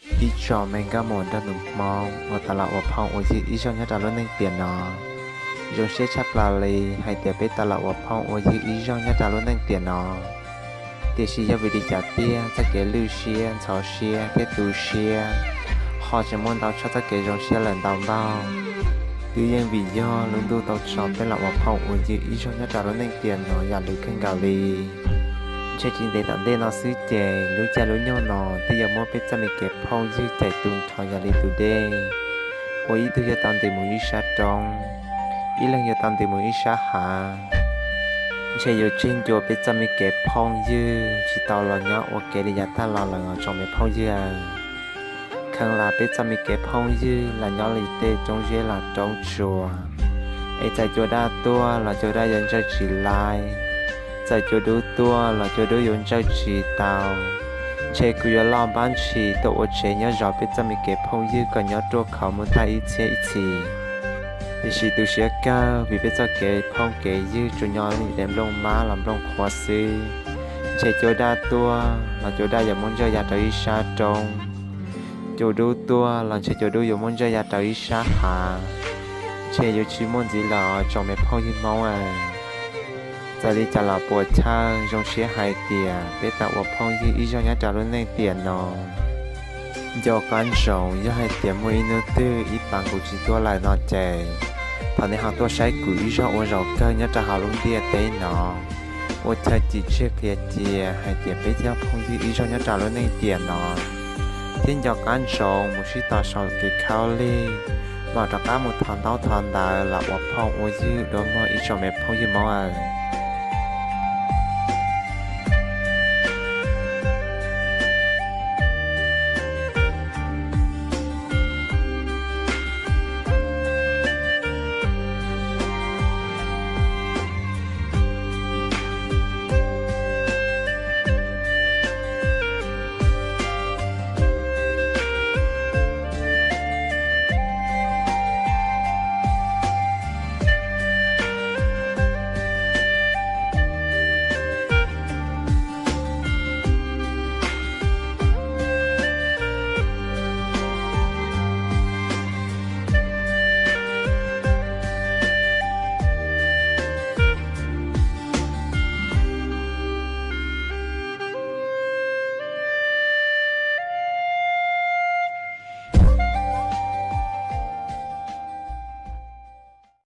Ib tsoom me nkauj muam nraug nus Hmoob uas tau los ua phooj ua ywg ib zaug nyob rau lub neej tiam no, zoo siab tshaj plaws li hais tias peb tau los ua phooj ua ywg ib zaug nyob rau lub neej tiam no. Tiam sis yog vim li cas tiag txoj kev lwj siab, ntxhov siab thiab tu siab ho tseem muaj ntau tshaj txoj kev zoo siab lawm ntau npaug. Twb yeej vim yog lub ntuj tau tso peb los ua phooj ua ywg ib zaug nyob rau lub neej tiam no yam lus kawg nkaus li. Ntshe tsis ntev tom ntej no xwb ces lub caij lub nyoog no twb yuav muab peb txoj me kev phooj ywg cais tu nrho yam li tus dej, uas ib tug yuav tau ntes mus ib sab roob, ib leeg yuav tau ntes mus ib sab hav. Ntshe yuav tseg ncua peb txoj me kev phooj ywg tsis tau los nyob ua ke li yav tag los lawm os tsoom me phooj ywg. Kheev lam peb txoj me kev phooj ywg lam nyob li tej roob zeb los roob tsuas, es txawm cua daj tuaj los cua daj yuav ntsawj tsis laib, txawm cua dub tuaj los cua dub yuav ntsawj tsis tau. Ntshe kuv yuav loj npab ntshis tuaj ua tsev nyob zov peb txoj me kev phooj ywg kom nyob ruaj khov mus tag ib txhiab ib txhis. Tiam sis tu siab kawg vim peb txoj kev phooj kev ywg tsuas nyob li tej nplooj mab los nplooj qhuav xwb. Ntshe cua daj tuaj los cua daj yuav muab ntsawj ya rau ib sab roob, cua dub tuaj los ntshe cua dub yuav muab ntsawj ya rau ib sab hav. Ntshe yuav tsis muaj ntxiv lawm os tsoom me phooj ywg Hmoob aw. Txawm li cas los puas chawj zoo siab hais tias peb tau ua phooj ywg ib zaug nyob rau lub neej tiam no. Nco qab ntsoov yog hais tias muaj ib hnub twg ib pas kuv tsis tuaj lawm no ces thov nej ho tuaj saib kuv ib zaug ua zaum kawg nyob rau hauv lub ntiaj teb no, ua chaw cim tseg qhia cia hais tias peb yog phooj ywg ib zaug nyob rau lub neej tiam no. Thiab nco qab ntsoov mus sib tos saum kev khaub lig, mam rov qab mus thov ntaub thov ntawv los ua phooj ua ywg dua mog ib tsoom me phooj ywg Hmoob aw.